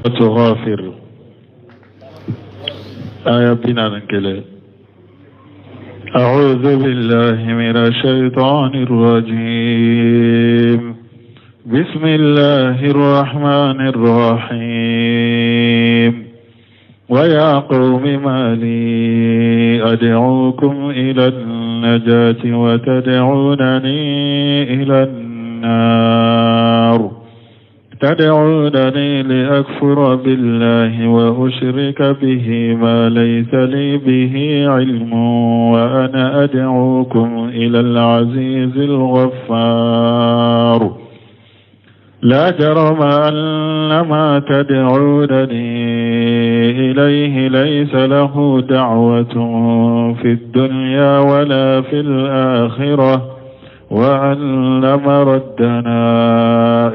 Ghafir aya 41. أعوذ بالله من الشيطان الرجيم. بسم الله الرحمن الرحيم. ويا قوم ما لي أدعوكم إلى النجاة وتدعونني إلى النار. تدعونني لأكفر بالله وأشرك به ما ليس لي به علم، وأنا أدعوكم إلى العزيز الغفار. لا جرم أن ما تدعونني إليه ليس له دعوة في الدنيا ولا في الآخرة، وأن مردنا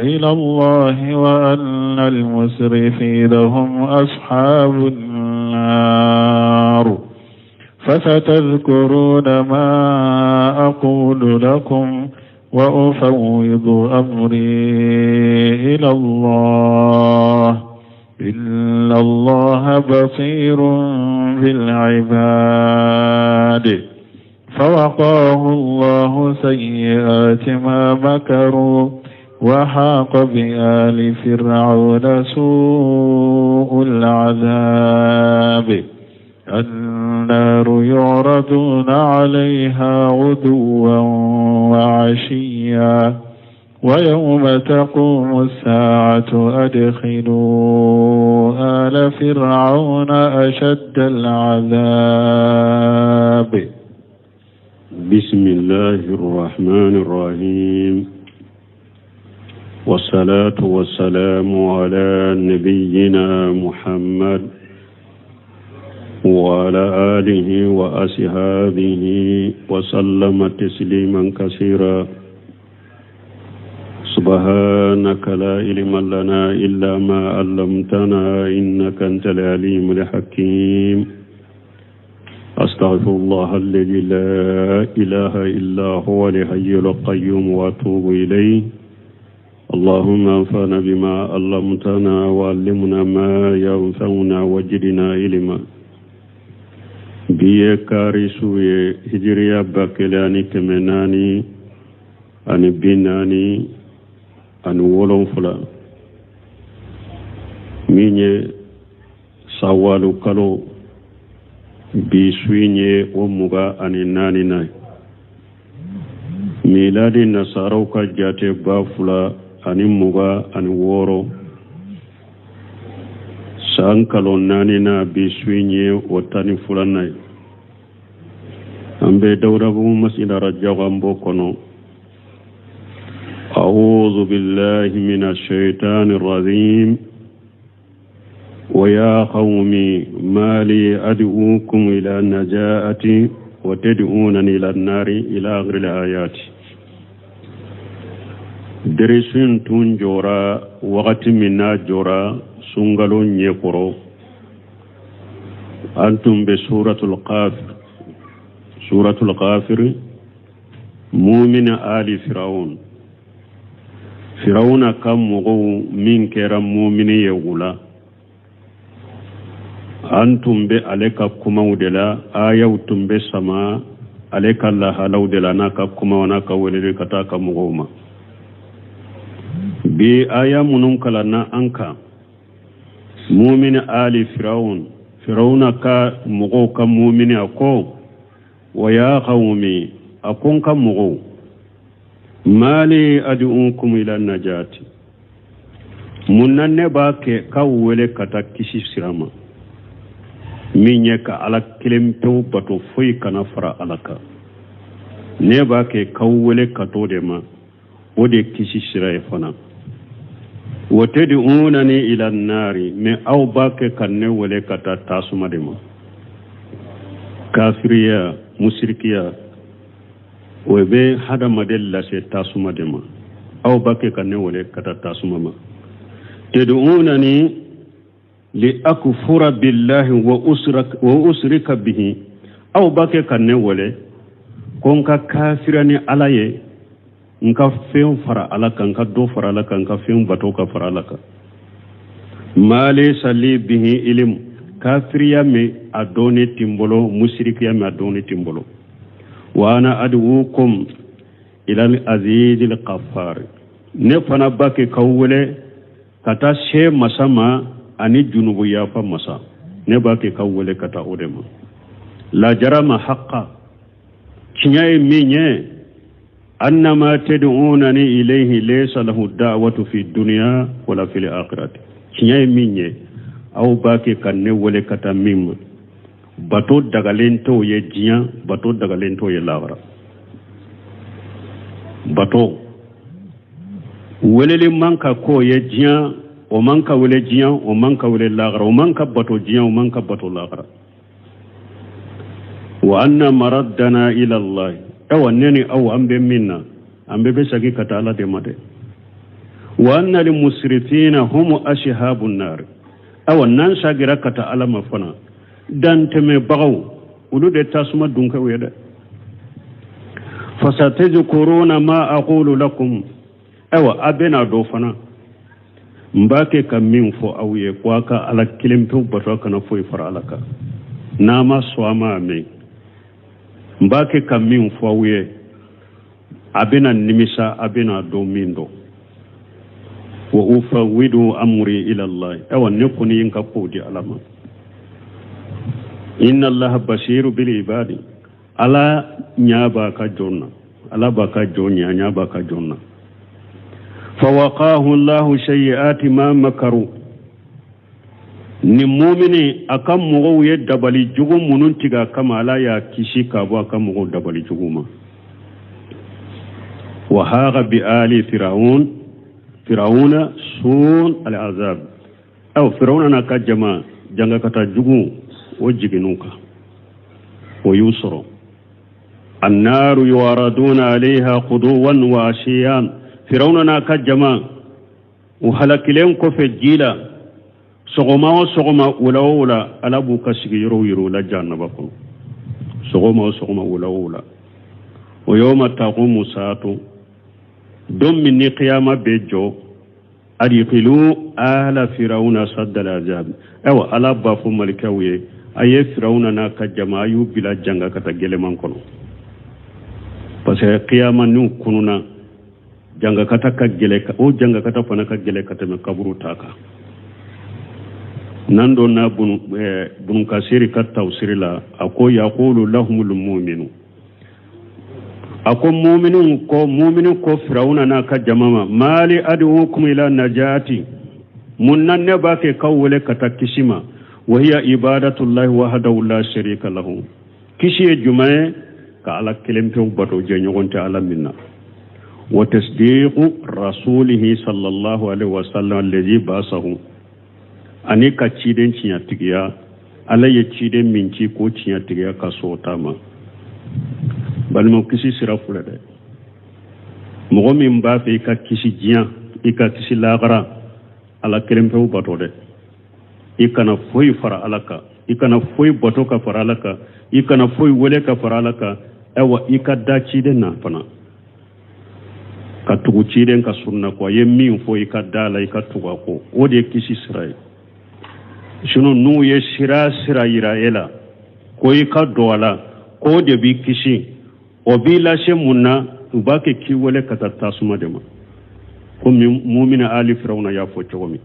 إلى الله وأن المسرفين هم أصحاب النار. فستذكرون ما أقول لكم وأفوض أمري إلى الله، إن الله بصير بالعباد. فوقاه الله سيئات ما مكروا وحاق بآل فرعون سوء العذاب. النار يعرضون عليها غدوا وعشيا ويوم تقوم الساعة أدخلوا آل فرعون أشد العذاب. بسم الله الرحمن الرحيم، والصلاة والسلام على نبينا محمد وعلى آله وأصحابه وسلم تسليما كثيرا. سبحانك لا علم لنا إلا ما علمتنا إنك أنت العليم الحكيم. أستغفر الله الذي لا إله إلا هو الحي القيوم وأتوب إليه. اللهم انفعنا بما علمتنا وعلمنا ما ينفعنا وزدنا علما. Bi ye kari su ye, hijiriya 1447, min ye sawalu kalo, bi su in ye o 24 na ye. Miladi nasaraw ka jate 2026, san kalo naani na, bi su in ye o 12nan ye. An bɛ Dawudabugu Masina Rajabu, an b'o kɔnɔ. أعوذ بالله من الشيطان الرجيم. ويا قوم ما لي أدعوكم إلى النجاة وتدعونني إلى النار، إلى آخر الآيات. Derisu in tun jɔra wagati min n'a jɔra sunkalo ɲɛkɔrɔ, an tun bɛ suratul Ghafir, suratul Ghafir, mumina ali Firawun, Firawuna ka mɔgɔw min kɛra mumini ye wula. An tun bɛ ale ka kumaw de la, ayaw tun bɛ sama ale ka lahalaw de la n'a ka kumaw n'a ka weleli ka taa ka mɔgɔw ma. Bi aya minnu kalanna an kan, mumini ali Firawun, Firawuna ka mɔgɔw ka mumini, a ko: wa ya qawmi, a ko n ka mɔgɔw, mali ad'ukum ila najati, mun na ne b'a kɛ k'aw wele ka taa kisi sira ma, min ye ka Ala kelen pewu bato, foyi kana fara Ala kan? Ne b'a kɛ k'aw wele ka t'o de ma, o de kisi sira ye fana. Wa tad'unani ila nari, mais aw b'a kɛ ka ne wele ka taa tasuma de ma. Kafiriya, musirikiya, o bɛ hadamaden lase tasuma de ma. Aw b'a kɛ ka ne wele ka taa tasuma ma. Tad'unani li akfura billahi wa usrika bihi, aw b'a kɛ ka ne wele ko n ka kafira ni Ala ye, n ka fɛn fara Ala kan, n ka dɔ fara Ala kan, n ka fɛn bato ka fara Ala kan. Ma laysa li bihi ilim, kafiriya min a dɔnni tɛ n bolo, musirikiya min a dɔnni tɛ n bolo. Wa ana ad'ukum ila al-aziz al-ghaffar, ne fana b'a kɛ k'aw wele ka taa se masa ma ani junubu yafa masa, ne b'a kɛ k'aw wele ka taa o de ma. La jarama haqqa, tiɲɛ ye min ye, annama tad'unani ilayhi laysa lahu da'watu fi dunya wala fil akhirati, tiɲɛ ye min ye, aw b'a kɛ ka ne wele ka taa min ma, bato dagalen t'o ye diɲɛ, bato dagalen t'o ye lahara. Bato weleli man ka k'o ye diɲɛ, o man ka wele diɲɛ, o man ka wele lahara, o man ka bato diɲɛ, o man ka bato lahara. Wa anna maraddana ila Allah, awa ne ni aw an bɛ min na, an bɛɛ bɛ segin ka taa Ala de ma dɛ. Wa anna lil musrifina hum ashabun nar, awa n'an sagira ka taa Ala ma fana, dantɛmɛbagaw olu de tasuma dunkɛw ye dɛ. Fasatadhkuruna ma aqulu lakum, awa a bɛna dɔn fana n b'a kɛ ka min fɔ aw ye, ko a ka Ala kelen pewu bato, a kana foyi fara Ala kan. N'a ma sɔn a ma mɛn, n b'a kɛ ka min fɔ aw ye, a bɛna nimisa, a bɛna dɔn min dɔn. Wa ufawwidu amri ila Allah, awa ne kɔni ye n ka kow di Ala ma. Inna Allaha basiru bil ibadi, Ala ɲɛ b'a ka jɔn na, Ala b'a ka jɔn ɲɛ, a ɲɛ b'a ka jɔn na. Fawaqahu Allahu sayyi'ati ma makaru, ni mumini a ka mɔgɔw ye dabali jugu minnu tigɛ a kama, Ala y'a kisi ka bɔ a ka mɔgɔw dabali jugu ma. Wa haqa bi ali firaun, firawuna sun al-azab, aw firawuna n'a ka jama jangakata jugu o jiginn'u kan, o y'u sɔrɔ. Annaru yuraduna alayha quduwan wa ashiyan, firawuna n'a ka jama u halakilen kɔfɛ ji la, sɔgɔma o sɔgɔma, wula o wula, Ala b'u ka sigiyɔrɔw yira u la jahannaba kɔnɔ, sɔgɔma o sɔgɔma, wula o wula. O yawma taqumu saatu, don min ni kiyama bɛ jɔ, adkhilu ala firawuna sadda alazab, ayiwa Ala b'a fɔ malikɛw ye, a ye firawuna n'a ka jama a y'u bila janga ka taa gɛlɛman kɔnɔ, parce que kiyama n'u kununa jangakata ka gɛlɛ, o jangakata fana ka gɛlɛ ka tɛmɛ kaburu ta kan. N'an donna Bunu Kasiri ka tafsiri la, a ko yaqulu lahumul mu'minu, a ko muminu ko, muminu ko firawuna n'a ka jama ma, mali ad'ukum ila najati, mun na ne b'a kɛ k'aw wele ka taa kisi ma, wa hiya ibadatullahi wahdahu la sharika lahu, kisi ye jumɛn ye? Ka Ala kelen pewu bato, jɛɲɔgɔn tɛ Ala min na. Wa tasdiqu rasulihi sallallahu alaihi wa sallam allazi ba'athahu, ani ka ciden tiɲɛtigiya, Ala ye ciden min ci k'o tiɲɛtigiya ka sɔn o ta ma. Balimaw, kisi sira filɛ dɛ. Mɔgɔ min b'a fɛ i ka kisi diɲɛ, i ka kisi lahara, Ala kelen pewu bato dɛ. I kana foyi fara Ala kan, i kana foyi bato ka fara Ala kan, i kana foyi wele ka fara Ala kan. Ayiwa i ka da ciden na fana, ka tugu ciden ka sunna kɔ, a ye min fɔ i ka da la, i ka tugu a kɔ, o de ye kisi sira ye. Sinon n'u ye sira sira yira e la ko i ka don a la, k'o de b'i kisi, o b'i lase mun na? U b'a kɛ k'i wele ka taa tasuma de ma, komi mumina ali firawuna y'a fɔ cogo min.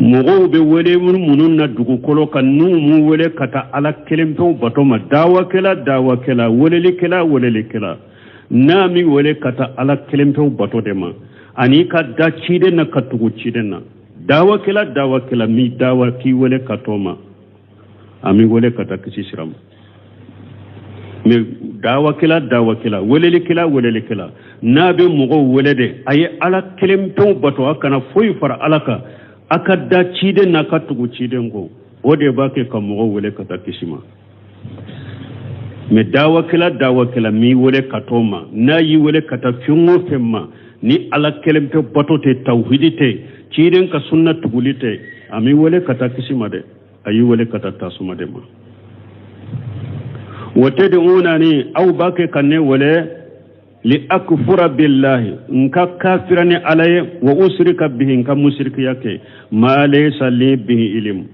Mɔgɔw bɛ wele minnu na dugukolo kan, n'u m'u wele ka taa Ala kelen pewu bato ma, dawakɛla dawakɛla, welelikɛla welelikɛla, n'a m'i wele ka taa Ala kelen pewu bato de ma, ani ka da ciden na, ka tugu ciden na, dawakɛla dawakɛla mi dawa k'i wele ka t'o ma, a m'i wele ka taa kisi sira ma. Mais dawakɛla dawakɛla, welelikɛla welelikɛla, n'a bɛ mɔgɔw wele de, a ye Ala kelen pewu bato, a kana foyi fara Ala kan, a ka da ciden na, ka tugu ciden kɔ, o de b'a kɛ ka mɔgɔw wele ka taa kisi ma. Mais dawakɛla dawakɛla m'i wele ka t'o ma, n'a y'i wele ka taa fɛn o fɛn ma, ni Ala kelen pe bato tɛ, tawhidi tɛ, ciden ka sunna tuguli tɛ, a m'i wele ka taa kisi ma dɛ, a y'i wele ka taa tasuma de ma. Wa tad'unani, aw b'a kɛ ka ne wele Li akfura billahi, n ka kafira ni Ala ye, wa usrika bihi, n ka musirikiya kɛ, ma laysa li bihi ilim.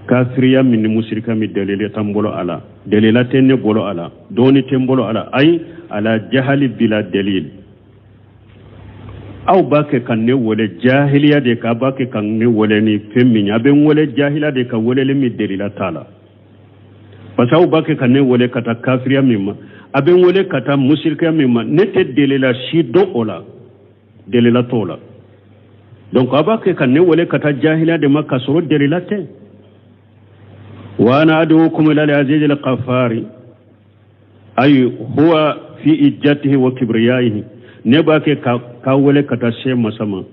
Kafiriya min ni musirika min dalila tɛ n bolo a la, dalila tɛ ne bolo a la, dɔɔni tɛ n bolo a la, ayi ala jahali bila dalil. Aw b'a kɛ ka ne wele jahiliya de kan, a b'a kɛ ka ne wele ni fɛn min ye, a bɛ n wele jahiliya de kan, weleli min dalila t'a la. Parce que aw b'a kɛ ka ne wele ka taa kafiriya min ma, a bɛ n wele ka taa musirikiya min ma, ne tɛ delila si dɔn o la, delila t'o la. Donc a b'a kɛ ka ne wele ka taa jahiliya de ma k'a sɔrɔ delila tɛ. Wa ana ad'ukum ila al-aziz al-ghaffari, ay huwa fi ijjatihi wa kibriyaihi. Ne b'a kɛ ka wele ka taa se masa ma,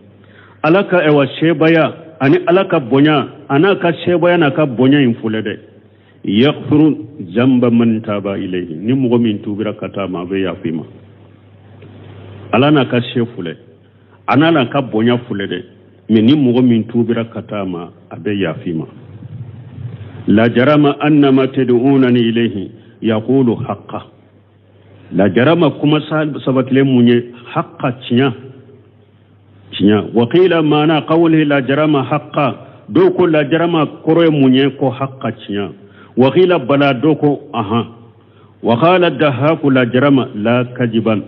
Ala ka ɛwa sebaya ani Ala ka bonya, a n'a ka sebaya n'a ka bonya in filɛ dɛ. Yaghfiru zamba man taba ilayhi, ni mɔgɔ min tubira ka taa ma, a bɛ yafa i ma. Ala n'a ka se filɛ, a n'a ka bonya filɛ dɛ, mais ni mɔgɔ min tubira ka taa ma, a bɛ yafa i ma. La jarama annama tad'unani ilayhi yaqulu haqqa. La jarama kuma sabatilen mun ye, haqqa tiɲɛ tiɲɛ. Wa qila maana qawlihi la jarama haqqa, dɔw ko la jarama kɔrɔ ye mun ye, ko haqqa tiɲɛ. Wa qila bala, dɔw ko ahan. Wa qala dahaku la jarama la kajiban,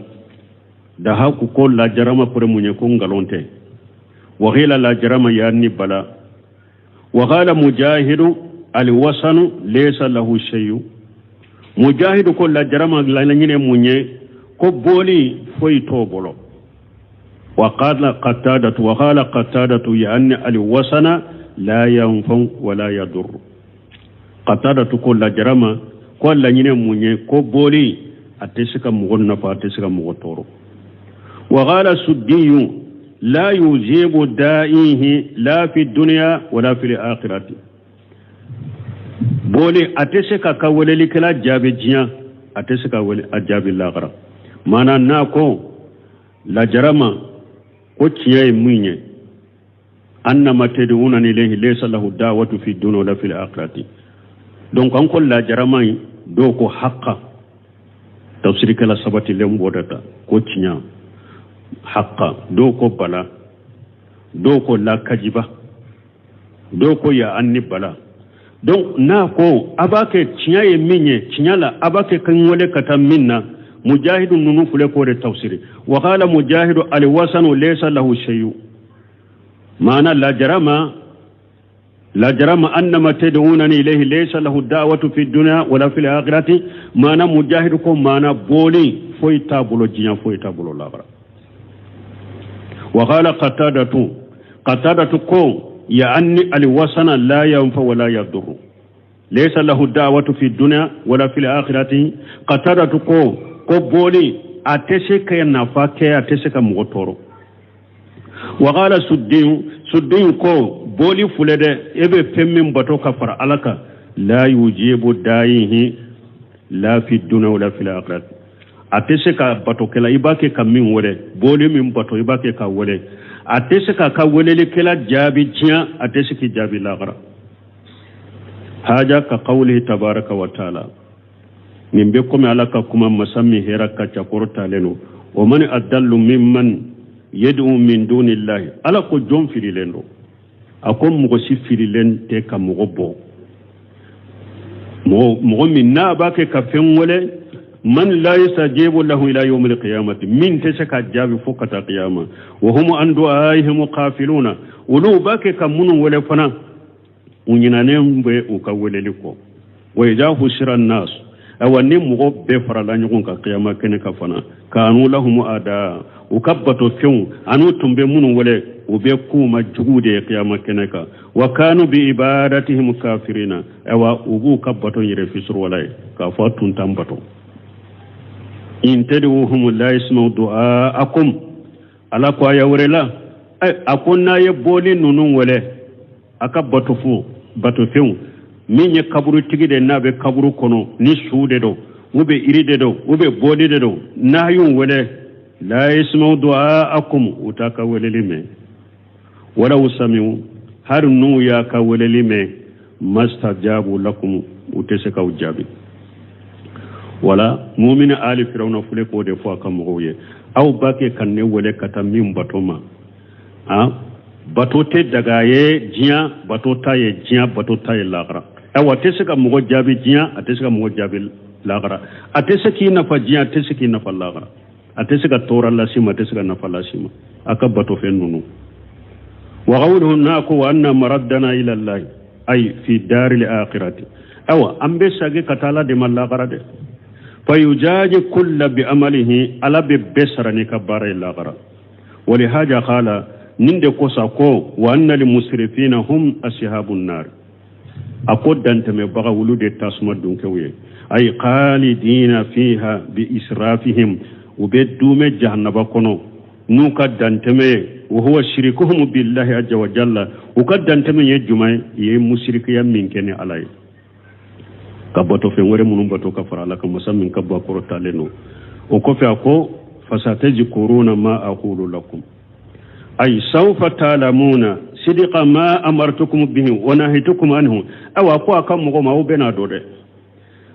dahaku ko la jarama kɔrɔ mun ye, ko nkalon tɛ. Wa qila la jarama yaani bala. Wa qala mujahidu alwasanu laysa lahu shay'un, mujahidu ko la jarama laɲini mun ye, ko boli foyi t'o bolo. Wa qala qatadatu, wa qala qatadatu yaani alwasana la yanfa'u wa la yadur. Qatadatu ko la jarama ko laɲini mun ye, ko boli a tɛ se ka mɔgɔ nafa, a tɛ se ka mɔgɔ tɔɔrɔ. Wa qala suddiyu la yujibu da'ihi la fi dunya wala fi akhirati. Boli a tɛ se ka welelikɛla jaabi diɲɛ, a tɛ se ka wele a jaabi lahara. Maana n'a ko la jarama ko tiɲɛ ye mun ye, annama tad'unani ilayhi laysa lahu da'watu fi dunya wala fi akhirati. Donc an ko la jarama in, dɔw ko haqqa, tafsirikɛla sabatilen b'o de ta ko tiɲɛ haqqa, dɔw ko bala, dɔw ko la kajiba, dɔw ko ya anni bala. Donc n'a ko a b'a kɛ tiɲɛ ye min ye, tiɲɛ la a b'a kɛ ka n wele ka taa min na, mujahidu ninnu filɛ k'o de tafsiri. Wa qala mujahidu alwasanu laysa lahu shay'un, maana la jarama la jarama annama tad'unani ilayhi laysa lahu da'watu fi dunya wala fil akhirati. Maana mujahidu ko maana boli foyi t'a bolo diɲɛ, foyi t'a bolo lahara. Wa qala qatadatu, qatadatu ko yaani alwasana la yanfa wala yadurru laysa lahu da'watu fi dunya wala fil akhirati. Qatadatu ko ko boli a tɛ se ka nafa kɛ, a tɛ se ka mɔgɔ tɔɔrɔ. Wa qala suddiyu, suddiyu ko boli filɛ dɛ, e bɛ fɛn min bato ka fara Ala kan, la yujibu da'ihi la fi dunya wala fil akhirati. A tɛ se ka batokɛla, i b'a kɛ ka min wele, boli min bato i b'a kɛ ka wele, a tɛ se k'a ka welelikɛla jaabi diɲɛ, a tɛ se k'i jaabi lahara. Haja ka qawlihi tabaraka wa taala, nin bɛ komi Ala ka kuma masa min hɛrɛ ka ca kɔrɔtalen don, o man adallu mimman yad'u min dunillahi. Ala ko jɔn fililen don, a ko mɔgɔ si fililen tɛ ka mɔgɔ bɔ, mɔgɔ min n'a b'a kɛ ka fɛn wele, man la yastajibu lahu ila yawmi alqiyamati, min tɛ se ka jaabi fo ka taa qiyama. Wa hum an du'aihim ghafiluna, olu b'a kɛ ka minnu wele fana, u ɲinɛnen bɛ u ka weleli kɔ. Wa idha hushira an-nas, awa ni mɔgɔ bɛɛ farala ɲɔgɔn kan qiyama kɛnɛ kan fana, kanu lahum ada, u ka bato fɛnw an'u tun bɛ minnu wele, u bɛ k'u ma jugu de ye qiyama kɛnɛ kan. Wa kanu bi ibadatihim kafirina, awa u b'u ka bato yɛrɛ fisiriwala ye k'a fɔ a tun t'an bato. In tad'uhum la yasma'u du'aakum, Ala ko aya wɛrɛ la, a ko n'a ye boli ninnu wele, a ka bato fɛnw min ye kaburutigi de n'a bɛ kaburu kɔnɔ, ni su de don, u bɛ iri de don, u bɛ boli de don, n'a y'u wele, la yasma'u du'aakum, u t'a ka weleli mɛn. Walaw sami'u, hali n'u y'a ka weleli mɛn, mastajabu lakum, u tɛ se k'aw jaabi. Wala mumini ali firawuna fule k'o de fɔ a ka mɔgɔw ye, aw b'a kɛ ka ne wele ka taa min bato ma, a bato tɛ daga ye diɲɛ, bato t'a ye diɲɛ, bato t'a ye lahara. Awa, a tɛ se ka mɔgɔ jaabi diɲɛ, a tɛ se ka mɔgɔ jaabi lahara, a tɛ se k'i nafa diɲɛ, a tɛ se k'i nafa lahara, a tɛ se ka tɔɔrɔ las'i ma, a tɛ se ka nafa las'i ma, a ka batofɛn ninnu. Wa qawluhu, n'a ko wa anna maraddana ila llahi, ay fi daril akhirati, awa an bɛ sagi ka taa ala de ma lahara dɛ. Fa yujaji kulla bi amalihi, ala bɛ bɛɛ sara n'i ka baara ye lahara. Walihaja qala, nin de kosɔn ko wa anna lil musrifina hum ashabun nar, a ko dantɛmɛbaga olu de tasuma dunkew ye, ay khalidina fiha bi israfihim, u bɛ duumɛ jahanaba kɔnɔ n'u ka dantɛmɛ ye. Wa huwa shirikuhum billahi azza wa jalla, u ka dantɛmɛ ye jumɛn ye? Ye musirikiya min kɛ ni ala ye, ka bato fɛn wɛrɛ minnu bato ka fara ala kan, masa min ka ba kɔrɔtalen don. O kɔfɛ a ko fasatazkuruna ma aqulu lakum, ay sawfa ta'lamuna sidqa ma amartukum bihi wa nahitukum anhu. Awa, ko a ka mɔgɔ ma, aw bɛna dɔn dɛ,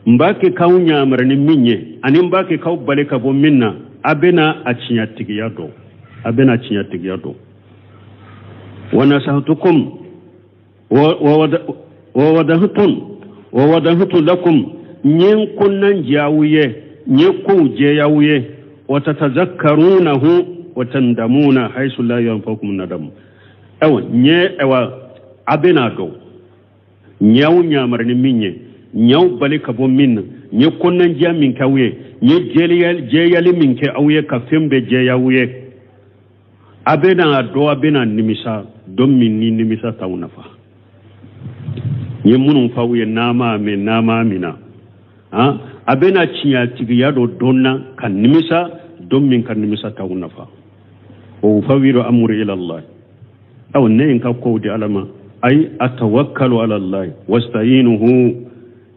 n b'a kɛ k'aw ɲamara ni min ye ani n b'a kɛ k'aw bali ka bɔ min na, a bɛna a tiɲɛtigiya dɔn, a bɛna tiɲɛtigiya dɔn. Wa nasahtukum wa wadahtu lakum, n ye n kɔnɔna jɛ aw ye, n ye kow jɛya aw ye. Wa tatazakkarunahu wa tandamuna haisu la yanfa'ukum nadam. Awa, n ye, awa, a bɛna dɔn n y'aw ɲamara ni min ye, n y'aw bali ka bɔ min na, n ye kɔnɔnajɛya min kɛ aw ye, n ye jɛyali min kɛ aw ye, ka fɛn bɛɛ jɛya aw ye, a bɛna dɔn, a bɛna nimisa don min ni nimisa t'aw nafa. N ye minnu f'aw ye, n'a m'a mɛn, n'a m'a mina, a bɛna tiɲɛtigiya dɔ don na ka nimisa don min ka nimisa t'aw nafa. Wa ufawidu amri ila Allah, aw ne ye n ka kow di ala ma, ay atawakkalu ala Allah wasta'inuhu,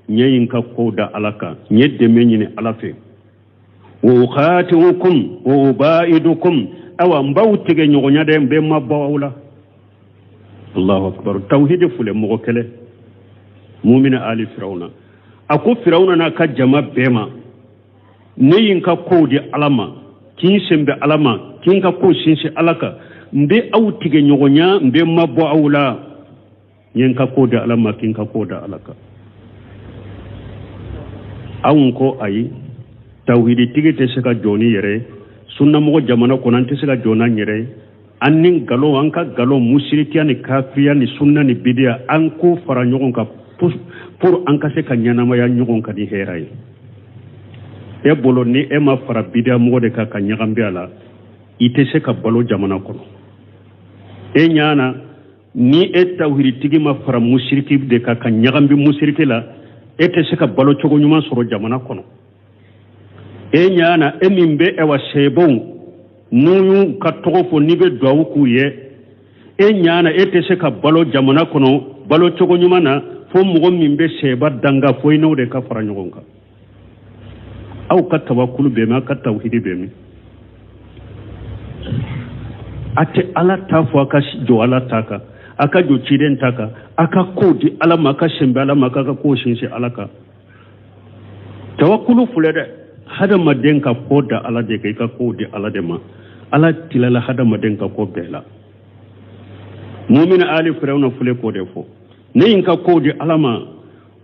n ye n ka kow da ala kan, n ye dɛmɛ ɲini ala fɛ. Wa ukhati'ukum wa ubaidukum, awa n b'aw tigɛ ɲɔgɔnya dɛ, n bɛ mabɔ aw la. Allahu akbar, tawhidi filɛ mɔgɔ kɛlɛ mumina ali firawuna. A ko firawuna n'a ka jama bɛɛ ma, ne ye n ka kow di ala ma, k'i sen bɛ ala ma, k'i ka kow sinsin ala kan, n bɛ aw tigɛ ɲɔgɔnya, n bɛ mabɔ aw la, n ye n ka kow di ala ma, k'i ka kow da ala kan. Anw ko ayi, tawhiditigi tɛ se ka jɔ ni yɛrɛ ye sunnamɔgɔ jamana kɔnɔ, an tɛ se ka jɔ n'an yɛrɛ ye. An ni nkalon, an ka nkalon, musirikiya ni kafiriya ni sunna ni bidiya, an k'o fara ɲɔgɔn kan pour an ka se ka ɲɛnamaya ɲɔgɔn kan ni hɛrɛ ye. E bolo ni e ma fara bidiya mɔgɔ de kan ka ɲagami a la, i tɛ se ka balo jamana kɔnɔ. E ɲana ni e tawhiditigi ma fara musiriki de kan ka ɲagami musiriki la, e tɛ se ka balo cogo ɲuman sɔrɔ jamana kɔnɔ. E ɲana e min bɛ ɛwa sɛbɛnw n'u y'u ka tɔgɔ fɔ n'i bɛ duwawu k'u ye, e ɲana e tɛ se ka balo jamana kɔnɔ balo cogo ɲuman na fo mɔgɔ min bɛ sɛba danga, fo i n'o de ka fara ɲɔgɔn kan. Aw ka tawakulu bɛ min? Aw ka tawhidi bɛ min? A tɛ ala ta fɔ, a ka jɔ ala ta kan, a ka jɔ ciden ta kan, a ka kow di ala ma, a ka senbɛ ala ma, a ka kow sinsin ala kan. Tawakulu filɛ dɛ, hadamaden ka ko da ala de kan, i ka kow di ala de ma, ala tilala hadamaden ka ko bɛɛ la. Mumina ali firawuna filɛ k'o de fɔ, ne ye n ka kow di ala ma,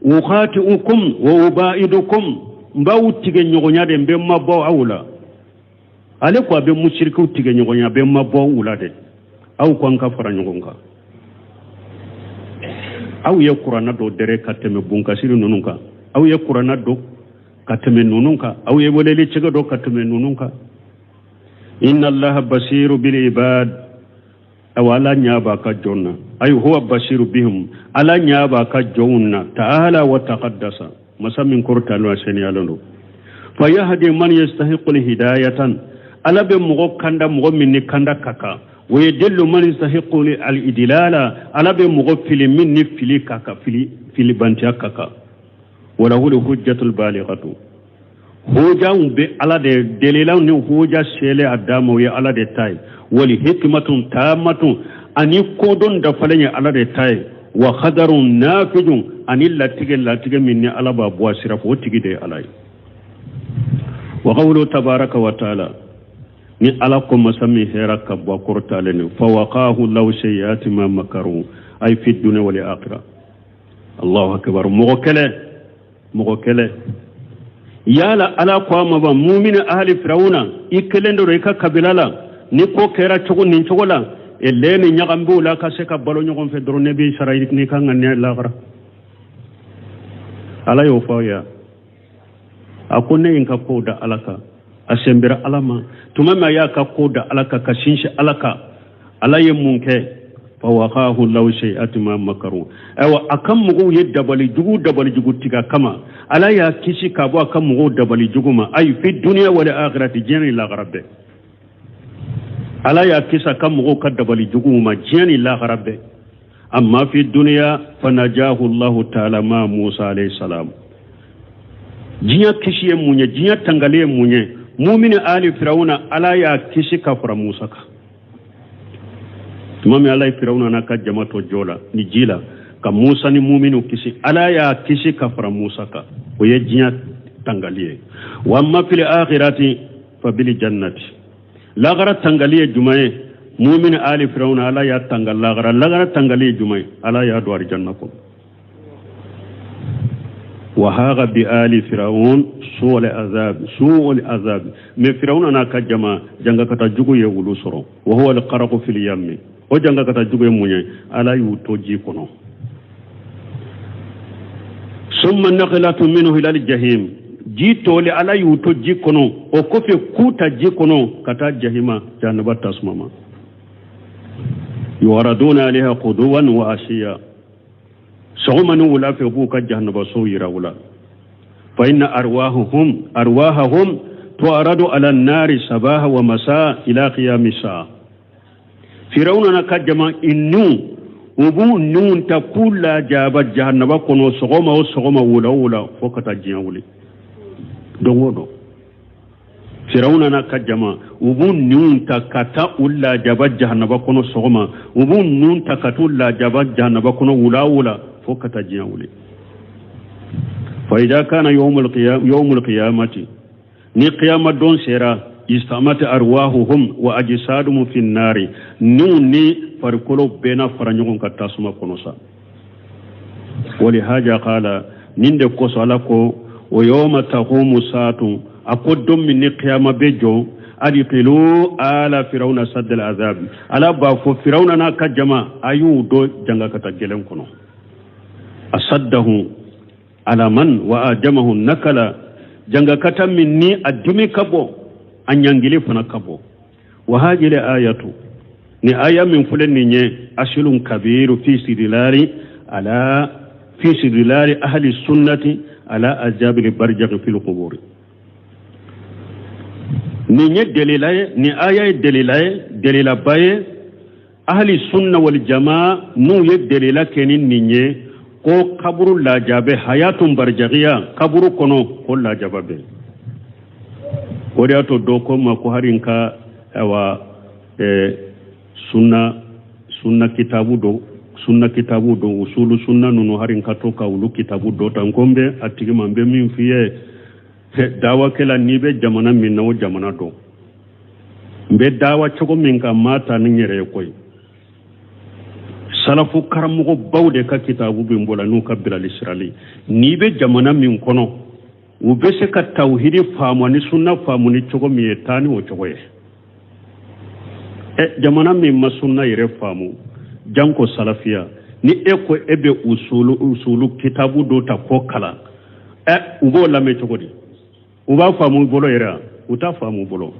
ukhati'ukum wa ubaidukum, n b'aw tigɛ ɲɔgɔnya de, n bɛ mabɔ aw la. Ale ko a bɛ musirikiw tigɛ ɲɔgɔnya, a bɛ mabɔ u la dɛ. Aw ko an ka fara ɲɔgɔn kan. Aw ye kuranna dɔ dɛrɛ ka tɛmɛ bunkasiri ninnu kan, aw ye kuranna dɔ ka tɛmɛ ninnu kan, aw ye weleli cɛgɛ dɔ ka tɛmɛ ninnu kan. Inna allaha basiru bil ibad, awa ala ɲa b'a ka jɔn na, ay huwa basiru bihim, ala ɲa b'a ka jɔnw na. Ta'ala wa taqaddasa, masa min kɔrɔtalen a seniyalen don. Fa yahdi man yastahiqu hidayatan, ala bɛ mɔgɔ kanda mɔgɔ min ni kanda ka kan. Wa yudillu man yastahiqu al idlala, ala bɛ mɔgɔ fili min ni fili ka kan, fili filibantiya ka kan. Wa lahul hujjatul balighatu, hojaw bɛ ala de, delilaw ni hoja selen a dan ma, o ye ala de ta ye. Wali hikmatun tamatun, ani kodɔn dafalen ye ala de ta ye. Wa qadarun nafidun, ani latigɛ latigɛ min ni ala b'a bɔ a sira fɛ, o tigi de ye ala ye. Wa qawlu tabaraka wa taala, ni Ala ko masa min hɛra ka bɔ a kɔrɔtalen ni fa waqahu lahu sayyiati ma makaru ay fi dunya wal akhirah. Allahu akbar. Mɔgɔ kɛlɛ, mɔgɔ kɛlɛ yala Ala ko a ma ba mumini ahali firawuna, i kelen de don i ka kabila la, ni ko kɛra cogo nin cogo la, e lɛ ni ɲagam b'o la ka se ka balo ɲɔgɔn fɛ dɔrɔn, ne b'i sara n'i ka ŋaniya lagara. Ala y'o fɔ aw ye. A ko ne ye n ka kow da Ala kan, a sɛnbɛra Ala ma. Tuma min a y'a ka kow da Ala kan, ka sinsin Ala kan, Ala ye mun kɛ? Fa waqahu lahu sayyi'ati ma makaru. Ayiwa, a ka mɔgɔw ye dabali jugu dabali jugu tigɛ kama, Ala y'a kisi ka bɔ a ka mɔgɔw dabali jugu ma. Ayi fi duniya wal akhirati, diɲɛ ni lahara bɛɛ. Ala y'a kisi a ka mɔgɔw ka dabali juguw ma diɲɛ ni lahara bɛɛ. Amma fi duniya fanajahu Allahu taala ma Musa alayhi salam. Diɲɛ kisi ye mun ye? Diɲɛ tangali ye mun ye? Mumini ali firawuna, Ala y'a kisi ka fara Musa kan. Tuma min Ala ye firawuna n'a ka jama to jɔ la ni ji la ka Musa ni muminiw kisi, Ala y'a kisi ka fara Musa kan. O ye diɲɛ tangali ye. Wa amma fil akhirati fa bil jannati. Lagara tangali ye jumɛn ye? Mumini ali firawuna, Ala y'a tanga lagara. Lagara tangali ye jumɛn ye? Ala y'a don arijanna kɔnɔ. Wa haga bi ali firawun su'ul azab, su'ul azab. Mais firawuna n'a ka jama, jangakata jugu ye olu sɔrɔ. Wa huwa al-gharaqu fil yammi. O jangakata jugu ye mun ye? Ala y'u to ji kɔnɔ. Summa naqlatu minhu ila al-jahim. Ji toli, Ala y'u to ji kɔnɔ, o kɔfɛ k'u ta ji kɔnɔ ka taa jahima, jahanaba tasuma ma. Yuraduna alayha quduwan wa ashiya. Sɔgɔma ni wula fɛ, u b'u ka jahanabasow yira u la. Fa inna arwahahum tu'radu ala nari sabaha wa masa ila qiyami saa. Firawuna n'a ka jama innu, u b'u niw ta k'u lajaba jahanaba kɔnɔ sɔgɔma o sɔgɔma, wula o wula, fo ka taa diɲɛ wuli. Don o don, firawuna n'a ka jama, u b'u niw ta ka taa u lajaba jahanaba kɔnɔ sɔgɔma, u b'u niw ta ka t'u lajaba jahanaba kɔnɔ wula o wula, fo ka taa diɲɛ wuli. Fa idha kana yawmul qiyamati, ni qiyama don sera, istamat arwahuhum wa ajsaduhum fi nari, niw ni farikolo bɛɛ na fara ɲɔgɔn kan tasuma kɔnɔ sa. Wali haja qala, nin de kosɔn Ala ko o yawma taqumu saatu, a ko don min ni qiyama bɛ jɔ, adkhilu ala firawuna saddal azab. Ala b'a fɔ firawuna n'a ka jama, a y'u don jangakata gɛlɛn kɔnɔ. Asaddahu ala man wa ajamahu nakala, jangakata min ni a dimi ka bɔ, a ɲangili fana ka bɔ. Wa hajile ayatu, ni aya min filɛ nin ye, asilun kabiru fi sidilari ala fi sidilari ahli sunnati ala ajabili barjaki fil quburi. Nin ye delila ye, nin aya ye delila ye, delilaba ye. Ahli sunna wal jamaa n'u ye delila kɛ ni nin ye ko kaburu lajabɛ, hayatun barjakiya, kaburu kɔnɔ ko lajaba bɛ. O de y'a to dɔ ko ma ko hari n ka ayiwa sunna kitabu dɔ, sunna kitabu dɔ, usulu sunna ninnu, hari n ka to ka olu kitabu dɔ ta. N ko n bɛ a tigi ma, n bɛ min f'i ye, dawakɛla, n'i bɛ jamana min na, o jamana dɔn. N bɛ dawa cogo min kan, maa ta ni n yɛrɛ ye koyi. Salafu karamɔgɔbaw de ka kitabu bɛ n bolo n'u ka bilali sirali. N'i bɛ jamana min kɔnɔ, u bɛ se ka tawhidi faamu ni sunna faamu ni cogo min ye, taa ni o cogo ye. Jamana min ma sunna yɛrɛ faamu, janko salafiya, ni e ko e bɛ usulu kitabu dɔ ta k'o kalan, u b'o lamɛn cogo di? U b'a faamu bolo yɛrɛ wa? U t'a faamu bolo.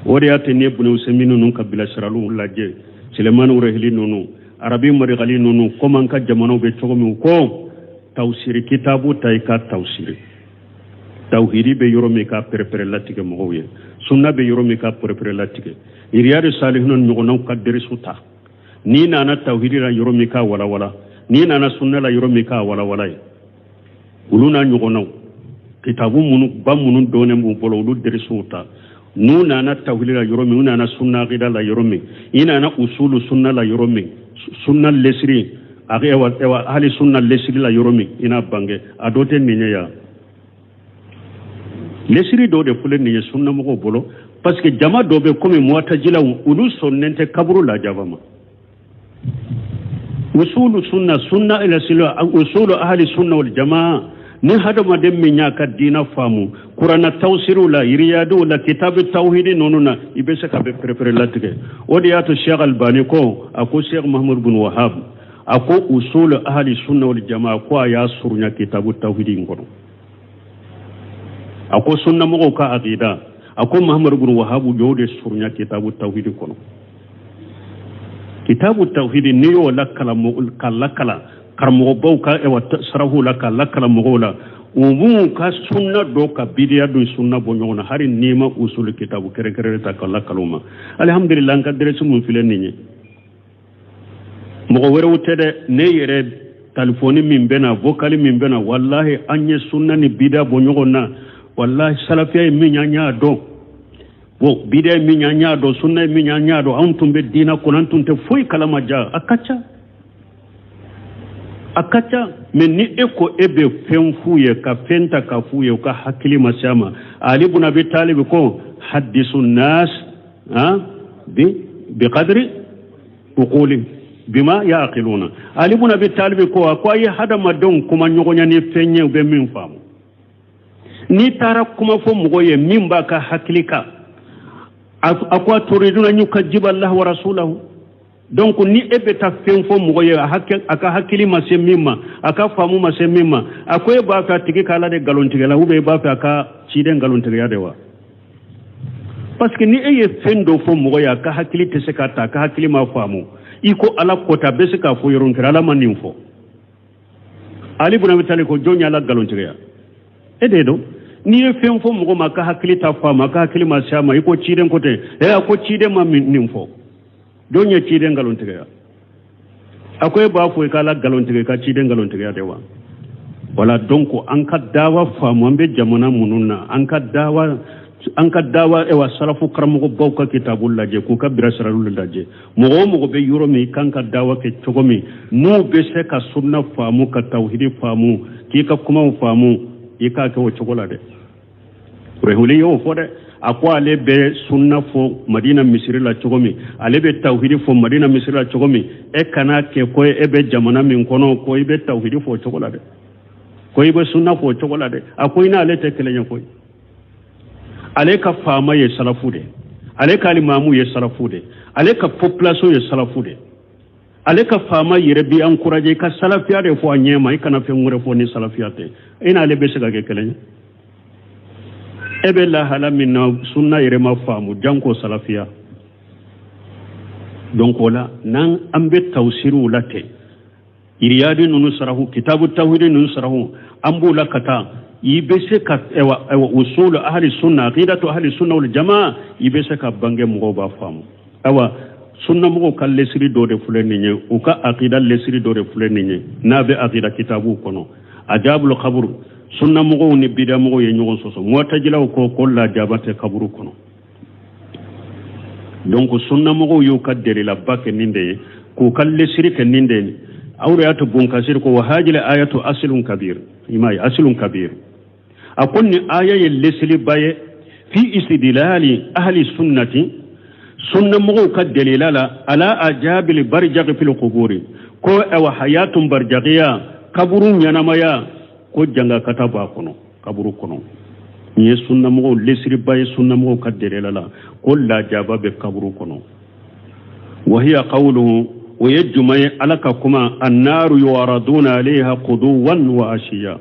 O de y'a to ne Bunu Useyimini ninnu ka bilasiraliw lajɛ, Selemani Rehili ninnu, Arabi Marigali ninnu, komi an ka jamanaw bɛ cogo min, ko tawusiri kitabu ta i ka tawusiri. Tawhidi bɛ yɔrɔ min, k'a pɛrɛpɛrɛ latigɛ mɔgɔw ye, sunna bɛ yɔrɔ min, k'a pɛrɛpɛrɛ latigɛ. Riyadu Salihina ɲɔgɔnnaw ka derisu ta. N'i nana tawhidi la yɔrɔ min, k'a walawala. N'i nana sunna la yɔrɔ min, k'a walawala ye. Olu n'a ɲɔgɔnnaw kitabu minnu ba minnu dɔnnen b'u bolo, olu derisuw ta. N'u nana tawhidi la yɔrɔ min, u nana sunna akida la yɔrɔ min, i nana usulu sunna la yɔrɔ min, sunna lesiri, ewa hali sunna lesiri la yɔrɔ min, i n'a bange a dɔ tɛ nin ye yan. Lesiri dɔ de filɛ nin ye sunnamɔgɔw bolo, parce que jama dɔ bɛ komi muwatajilaw, olu sɔnnen tɛ kaburu lajaba ma. Usulu sunna, sunna ila usulu ahli sunna wal jamaa, ni hadamaden min y'a ka diina faamu kurana tawsiriw la, iriyadiw la, kitabu tawhidi ninnu na, i bɛ se ka bɛ perepere latigɛ. O de y'a to Sheikh Albani ko, a ko Sheikh Muhammad bin Wahab, a ko usulu ahli sunna wal jamaa, ko a y'a surunya kitabu tawhidi in kɔnɔ. A ko sunnamɔgɔw ka aqida, a ko Muhammad bin Wahab y'o de surunya kitabu tawhidi kɔnɔ. Kitabu tawhidi, n'i y'o lakalan, ka lakalan karamɔgɔbaw ka ɛwa sarafu la, ka lakalan mɔgɔw la, u b'u ka sunna dɔ ka bidiya don sunna bɔ ɲɔgɔn na, hali n'i ma usulu kitabu kɛrɛnkɛrɛnnen ta ka lakalan u ma. Alihamudulila, an ka dɛrɛsi mun filɛ nin ye, mɔgɔ wɛrɛw tɛ dɛ, ne yɛrɛ talifɔni min bɛ na, vokali min bɛ na, walahi an ye sunna ni bidiya bɔ ɲɔgɔn na. Walahi salafiya ye min ye, an y'a dɔn. Bon, bidiya ye min ye, an y'a dɔn. Sunna ye min ye, an y'a dɔn. Anw tun bɛ diina kɔnɔ, an tun tɛ foyi kalama. Ja a ka ca, a ka ca. Mais ni e ko e bɛ fɛn f'u ye, ka fɛn ta ka f'u ye, u ka hakili ma se a ma. Ali bun Abi Talib ko hadisu nas bi biqadri uquli bima yaqiluna. Ali bun Abi Talib ko, a ko a ye hadamadenw kuma ɲɔgɔnya ni fɛn ye u bɛ min faamu. N'i taara kuma fɔ mɔgɔ ye min b'a ka hakili kan, a ko a turiduna an yukajiba Allah wa rasulahu. Donc ni e bɛ taa fɛn fɔ mɔgɔ ye, a ka hakili ma se min ma, a ka faamu ma se min ma, a ko e b'a fɛ a tigi ka Ala de nkalontigɛla, ou bien e b'a fɛ a ka ciden nkalontigɛya de wa? Parce que ni e ye fɛn dɔ fɔ mɔgɔ ye, a ka hakili tɛ se ka ta, a ka hakili ma faamu, i ko Ala kɔta, a bɛ se k'a fɔ yɔrɔ kɛra Ala ma nin fɔ. Ali bun Abi Talib ko jɔn ye Ala nkalontigɛya? E de don. N'i ye fɛn fɔ mɔgɔ ma, a ka hakili ta faamu, a ka hakili ma se a ma, i ko ciden ko ten, ɛ a ko ciden ma nin fɔ, jɔn ye ciden nkalontigɛya? A ko e b'a fɔ i ka Ala nkalontigɛ, i ka ciden nkalontigɛya de wa? Wala, donc an ka dawa faamu, an bɛ jamana minnu na, an ka dawa, an ka dawa ewa salafu karamɔgɔbaw ka kitabu lajɛ, k'u ka birasiraliw lajɛ. Mɔgɔ o mɔgɔ bɛ yɔrɔ min, i kan ka dawa kɛ cogo min n'u bɛ se ka sunna faamu, ka tawhidi faamu, k'i ka kumaw faamu, i k'a kɛ o cogo la dɛ. Rehuli y'o fɔ dɛ, a ko ale bɛ sunna fɔ Madina misiri la cogo min, ale bɛ tawhidi fɔ Madina misiri la cogo min, e kana kɛ ko e bɛ jamana min kɔnɔ ko i bɛ tawhidi fɔ o cogo la dɛ, ko i bɛ sunna fɔ o cogo la dɛ. A ko i n'ale tɛ kelen ye koyi. Ale ka faama ye salafu de, ale ka alimamu ye salafu de, ale ka population ye salafu de. Ale ka faama yɛrɛ b'i encourager i ka salafiya de fɔ a ɲɛ ma, i kana fɛn wɛrɛ fɔ ni salafiya tɛ. E n'ale bɛ se ka kɛ kelen ye? E bɛ lahala min na, sunna yɛrɛ ma faamu, janko salafiya. Donc o la, n'an an bɛ tawsiriw la ten, iriyadi ninnu sarahu, kitabu tawhidi ninnu sarahu, an b'o la ka taa, i bɛ se ka ɛwa ɛwa usulu ahli sunna, aqidatu ahli sunna wal jamaa, i bɛ se ka bange, mɔgɔw b'a faamu. Ayiwa, sunnamɔgɔw ka lesiri dɔ de filɛ nin ye, u ka aqida lesiri dɔ de filɛ nin ye, n'a bɛ aqida kitabuw kɔnɔ. Ajabul kaburu, sunnamɔgɔw ni bidamɔgɔw ye ɲɔgɔn sɔsɔ. Muwatajilaw ko ko lajaba tɛ kaburu kɔnɔ. Donc sunnamɔgɔw y'u ka delilaba kɛ nin de ye, k'u ka lesiri kɛ nin de ye. Aw de y'a to Bunkasiri ko wa hajila ayatu asilun kabir, i m'a ye, asilun kabir. A ko nin aya ye lesiriba ye fi istidilali ahli sunnati, sunnamɔgɔw ka delila la, ala ajabili barijaki fil kuburi, ko awa hayatun barijakiya, kaburu ɲɛnamaya, ko jangakata b'a kɔnɔ kaburu kɔnɔ. Nin ye sunnamɔgɔw lesiriba ye, sunnamɔgɔw ka delila la, ko lajaba bɛ kaburu kɔnɔ. Wahiya qawluhu, o ye jumɛn ye? Ala ka kuma, annaru yuraduna alayha quduwan wa ashiya.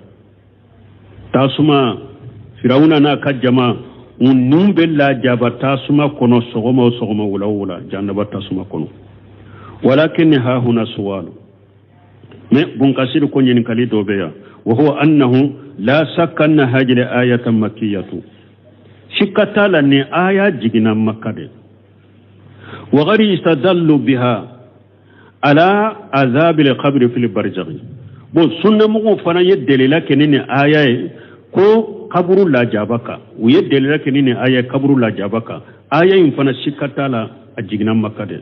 Tasuma, Firawuna n'a ka jama, u nun bɛ lajaba tasuma kɔnɔ sɔgɔma o sɔgɔma, wula o wula, jahannaba tasuma kɔnɔ. Walakin ha huna suwalu, mais Bunkasiri ko ɲininkali dɔ bɛ yan. Wa huwa annahu la sakka anna hajil ayatan makkiyatu, sikka t'a la nin aya jiginna Makka de. Wa gari istadallu biha ala azabil qabri fil barzakhi. Bon, sunnamɔgɔw fana ye delila kɛ ni nin aya ye ko kaburu lajaba kan. U ye delila kɛ ni nin aya ye kaburu lajaba kan. Aya in fana sikka t'a la a jiginna Makka de.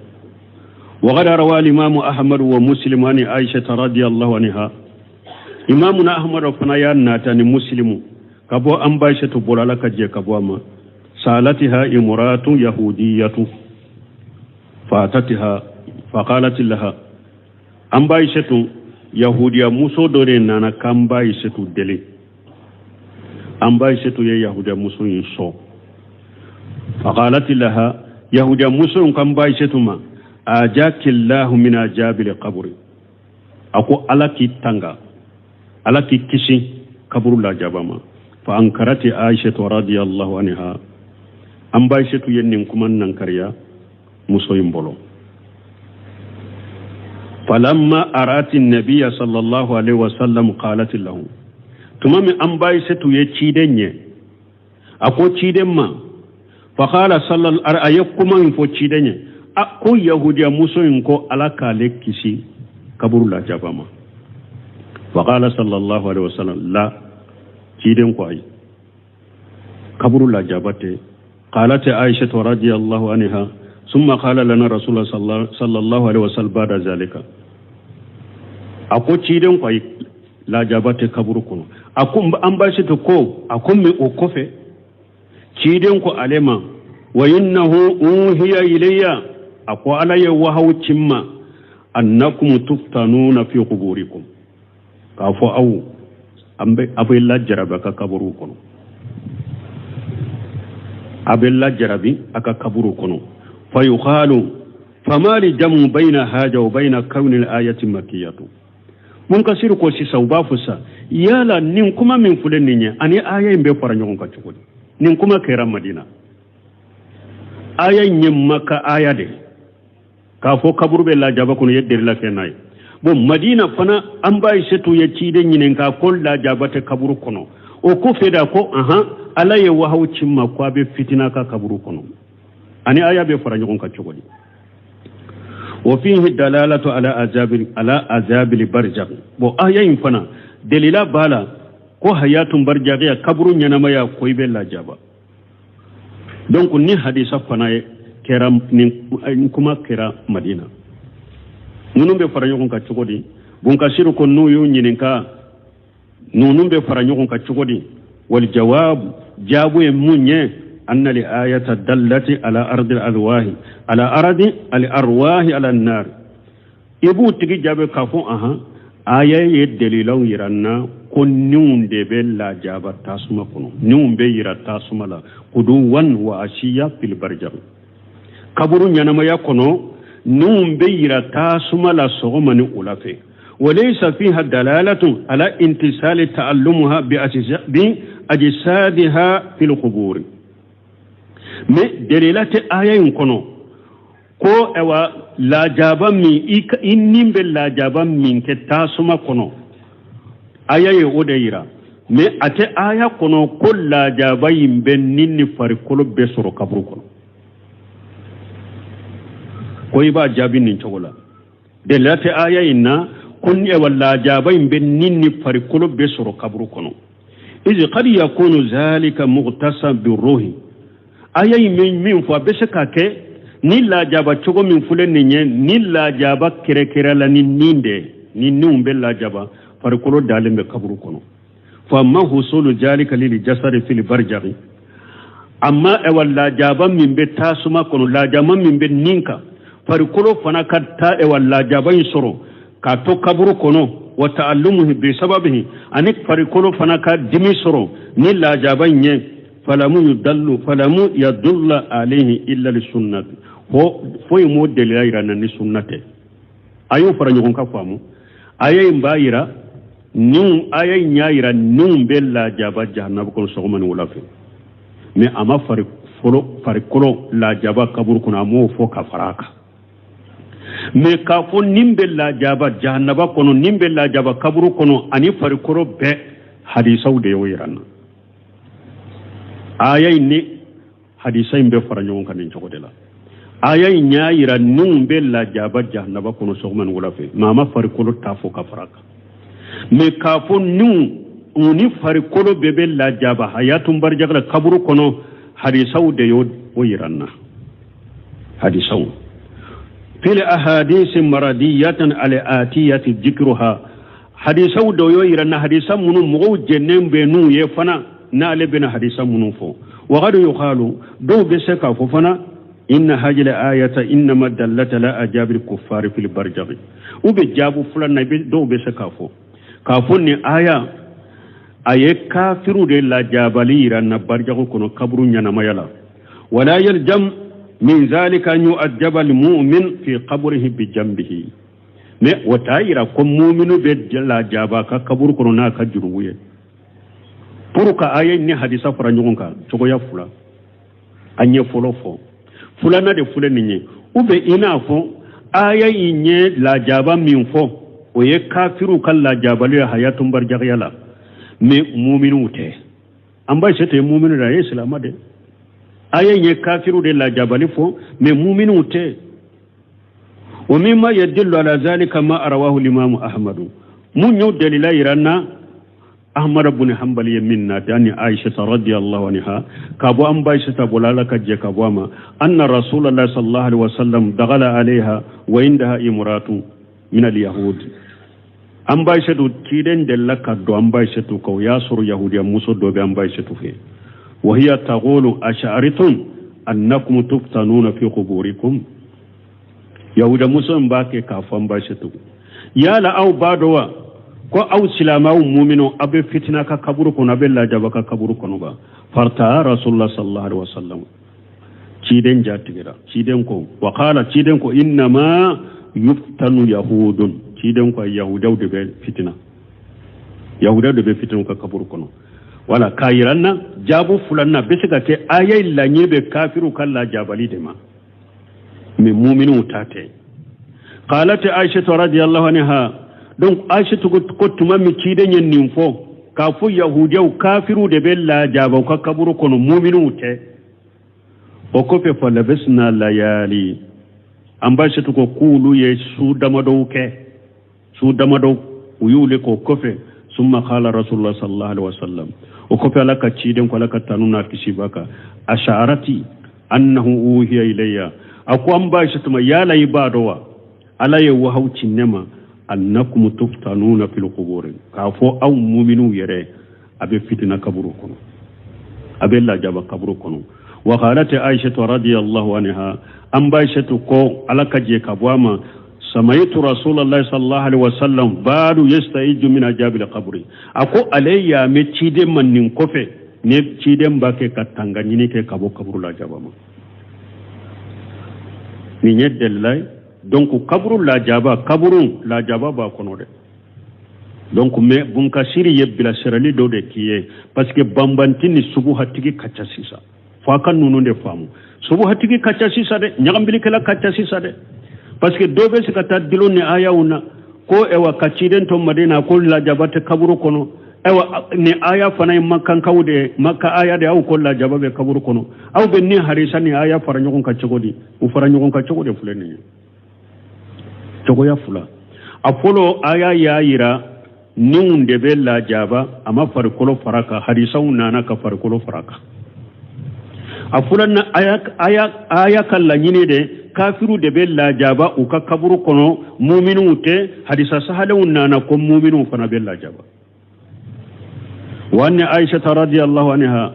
وقد روى الإمام أحمد ومسلم عن عائشة رضي الله عنها. إمامنا أحمد فنا يا ناتاني مسلم. Ka bɔ an ba Aisatu bolo, Ala ka jɛ ka bɔ a ma, sa'alatiha imratu yahudiyatu fa'atatiha faqalat laha. An ba Aisatu, yahudiya muso dɔ de nana k'an ba Aisatu deli. An ba Aisatu ye yahudiya muso in sɔn. Faqalat laha, yahudiya muso in k'an ba Aisatu ma: ajakillahu min ajabil qabri. A ko Ala k'i tanga, Ala k'i kisi kaburu lajaba ma. Fa ankarati Aishatu radiyallahu anha. An ba Aishatu ye nin kuma nankariya muso in bolo. Falamma arati nabiya sallallahu alaihi wasallam qalat lahu. Tuma min an ba Aishatu ye ciden ye, a ko ciden ma, faqala sallallahu, a ye kuma in fɔ ciden ye, a ko yahudiya muso in ko Ala k'ale kisi kaburu lajaba ma. Faqala sallallahu alaihi wasallam la. Ciden ko ayi, kaburu lajaba tɛ. Qalat Aisha radiyallahu anha: summa qala lana rasulullah sallallahu alaihi wasallam ba'da zalika. A ko ciden ko ayi, lajaba tɛ kaburu kɔnɔ. A ko an ba Aisha ko, a ko min o kɔfɛ, ciden ko ale ma: wa innahu uhiya ilayya. A ko Ala ye wahaw ci n ma: annakum tuftanuna fi quburikum. K'a fɔ aw an bɛ a bɛ lajarabi a ka kaburu kɔnɔ, a bɛ lajarabi a ka kaburu kɔnɔ. Fa yuqalu fama li jamu bayna haja wa bayna kawni al-ayati makkiyatu. Munkasiru ko sisan u b'a fɔ sa, yala nin kuma min filɛ nin ye ani aya in bɛ fara ɲɔgɔn kan cogo di? Nin kuma kɛra Madina, aya in ye Maka aya de k'a fɔ kaburu bɛ lajaba kɔnɔ ye delila kɛ n'a ye. Bon, Madina fana, an ba Aisatu ye ciden ɲininka ko lajaba tɛ kaburu kɔnɔ. O kɔfɛ da ko ahan, Ala ye wahaw ci ma ko a bɛ fitina ka kaburu kɔnɔ, ani aya bɛ fara ɲɔgɔn kan cogo di? Wa fihi dalalatu ala azabil barjak. Bon, aya in fana delila b'a la ko hayatun barjakiya, kaburu ɲɛnamaya, ko i bɛ lajaba. Donc ni hadisa fana ye kɛra, ni kuma kɛra Madina, ninnu bɛ fara ɲɔgɔn kan cogo di? Bunkasiru ko n'u y'u ɲininka ninnu bɛ fara ɲɔgɔn kan cogo di, wal jawab, jaabu ye mun ye? Anna li ayata dallati ala ardi al arwahi, ala ardi al arwahi ala nar. I b'u tigi jaabi k'a fɔ ahan, aya ye dalilaw yira n na ko niw de bɛ lajaba tasuma kɔnɔ, niw bɛ yira tasuma la kuduwan wa asiya fil barjak. Kaburu ɲɛnamaya kɔnɔ, niw bɛ yira tasuma la sɔgɔma ni wula fɛ. Walaysa fiha dalalatun ala intisali ta'allumuha bi ajsadiha fil qubur. Mais delila tɛ aya in kɔnɔ ko ayiwa lajaba min i nin bɛ lajaba min kɛ tasuma kɔnɔ, aya ye o de yira. Mais a tɛ aya kɔnɔ ko lajaba in bɛ nin ni farikolo bɛɛ sɔrɔ kaburu kɔnɔ. Ko i b'a jaabi nin cogo la: delila tɛ aya in na ko ayiwa lajaba in bɛ nin ni farikolo bɛɛ sɔrɔ kaburu kɔnɔ. Iz qad yakunu zalika mughtasan birruhi. Aya in min fɔ, a bɛ se ka kɛ ni lajaba cogo min filɛ nin ye, ni lajaba kɛrɛkɛrɛ la ni nin de ni niw bɛ lajaba, farikolo dalen bɛ kaburu kɔnɔ. Fa ma husulu zalika lil jasadi fil barjaghi. Amma ayiwa lajaba min bɛ tasuma kɔnɔ, lajaba min bɛ nin kan, farikolo fana ka taa ayiwa lajaba in sɔrɔ k'a to kaburu kɔnɔ, wa ta'allumuhi bi sababihi, ani farikolo fana ka dimi sɔrɔ ni lajaba in ye, falamu yadulla alayhi illa li sunnati. Fo foyi m'o delila yira na ni sunna tɛ. A y'o fara ɲɔgɔn kan faamu. Aya in b'a yira niw, aya in y'a yira niw bɛ lajaba jahanaba kɔnɔ sɔgɔma ni wula fɛ, mais a ma farikolo lajaba kaburu kɔnɔ, a m'o fɔ ka fara a kan. Mais k'a fɔ nin bɛ lajaba jahanaba kɔnɔ, nin bɛ lajaba kaburu kɔnɔ ani farikolo bɛɛ, hadisaw de y'o yira n na. Aya in ni hadisa in bɛ fara ɲɔgɔn kan nin cogo de la. Aya in y'a yira niw bɛ lajaba jahanaba kɔnɔ sɔgɔma ni wula fɛ, mais a ma farikolo ta fɔ ka fara a kan. Mais k'a fɔ niw u ni farikolo bɛɛ bɛ lajaba hayatun barjakala kaburu kɔnɔ, hadisaw de y'o yira n na. Hadisaw fil ahadisi maradiyatan al atiyati dhikruha, hadisaw dɔ y'o yira n na, hadisa minnu mɔgɔw jɛnnen bɛ n'u ye fana. N'ale bɛna hadisa minnu fɔ, wagadu yuqalu, dɔw bɛ se k'a fɔ fana, inna hajil ayata innama dallata la ajabil kuffari fil barjaghi. U bɛ jaabu filanan, dɔw bɛ se k'a fɔ nin aya a ye kafiru de lajabali yira na barjagu kɔnɔ, kaburu ɲɛnamaya la. Wala yaljam min zalika an yu'ajjaba al-mu'min fi qabrihi bi jambihi, mais o t'a yira ko muminu bɛ lajaba ka kaburu kɔnɔ n'a ka jurumu ye. Pour ka aya ni hadisa fara ɲɔgɔn kan cogoya fila, an ye fɔlɔ fɔ, filanan de filɛ nin ye. U bɛ i n'a fɔ aya in ye lajaba min fɔ, o ye kafiru ka lajabali ye hayatun barjagiya la, mais muminuw tɛ. An ba se tɛ muminu de, a ye silama de. Aya in ye kafiru de lajabali fɔ, mais muminuw tɛ. Wa mimma yadullu ala zalika ma rawahu limamu Ahmadu. Mun y'o dalila yira na? Ahmad bin Hanbali ye min nati ani Aisha radiyallahu anha, ka bɔ an ba Aisha bɔla, Ala ka jɛ ka bɔ a ma, anna Rasulallah sallallahu alaihi wasallam dagala alaiha wa indaha imratu min al yahud. An ba Aisha, ciden delila ka don an ba Aisha kan, o y'a sɔrɔ yahudiya muso dɔ bɛ an ba Aisha fɛ. Wa hiya taqulu ash'aritum annakum tuftanuna fi quburikum. Yahudiya muso in b'a kɛ k'a fɔ an ba Aisha, yala aw b'a dɔn wa ko aw silamɛw muminu, aw bɛ fitina ka kaburu kɔnɔ, aw bɛ lajaba ka kaburu kɔnɔ ba? Farta Rasulullah sallallahu alaihi wasallam, ciden ja tigɛra. Ciden ko, wa qala, ciden ko, innama yuftanu yahudun. Ciden ko yahudaw de bɛ fitina, yahudaw de bɛ fitina ka kaburu kɔnɔ. Wala k'a yira n na, jaabu filanan bɛ se ka kɛ aya laɲini bɛ kafiru ka lajabali de ma, mais muminuw ta tɛ. Qalat Aisha radiyallahu anha, donc Aisha ko tuma min ciden ye nin fɔ k'a fɔ yahudiyaw kafiru de bɛ lajaba u ka kaburu kɔnɔ, muminuw tɛ, o kɔfɛ fa labisna layali, an ba Aisha ko k'olu ye su damadɔw kɛ, su damadɔw u y'olu k'o kɔfɛ. Summa qala Rasulullah sallallahu alaihi wasallam, o kɔfɛ Ala ka ciden ko, Ala ka tanu n'a kisi b'a kan, asharati annahu uhiya ilayya. A ko an ba Aisha ma, yala i b'a dɔn wa Ala ye wahaw ci ne ma, annakum tuftanuna fil qubur, k'a fɔ aw muminuw yɛrɛ a bɛ fitina kaburu kɔnɔ, a bɛ lajaba kaburu kɔnɔ. Wa qalat Aisha radiyallahu anha, an ba Aisha ko, Ala ka jɛ ka bɔ a ma, samaitu Rasulallah sallallahu alaihi wasallam badu yastaiju min ajabil qabri. A ko ale y'a mɛn ciden ma nin kɔfɛ ne ciden b'a kɛ ka tanga ɲini kɛ ka bɔ kaburu lajaba ma. Nin ye dalila ye. Donc kaburu lajaba, kaburu lajaba b'a kɔnɔ dɛ. Donc mais Bunkasiri ye bilasirali dɔ de k'i ye, parce que banbanti ni subuhatigi ka ca sisan. Fo a ka ninnu de faamu, subuhatigi ka ca sisan dɛ, ɲagambilikɛla ka ca sisan dɛ, parce que dɔ bɛ se ka taa dilo ni ayaw na ko ɛwa ka ciden to Madina ko lajaba tɛ kaburu kɔnɔ. Ayiwa, ni aya fana ye makankaw de ye, Maka aya de. Aw ko lajaba bɛ kaburu kɔnɔ, aw bɛ ni harisa ni aya fara ɲɔgɔn kan cogo di? U fara ɲɔgɔn kan cogo de filɛ nin ye, cogoya fila. A fɔlɔ, aya y'a yira niw de bɛ lajaba, a ma farikolo fara kan. Hadisaw nana ka farikolo fara kan. A filanan, aya ka laɲini de, kafiru de bɛ lajaba u ka kaburu kɔnɔ, muminuw tɛ. Hadisa sahalenw nana ko muminuw fana bɛ lajaba. Wa anni Aisha radiyallahu anha,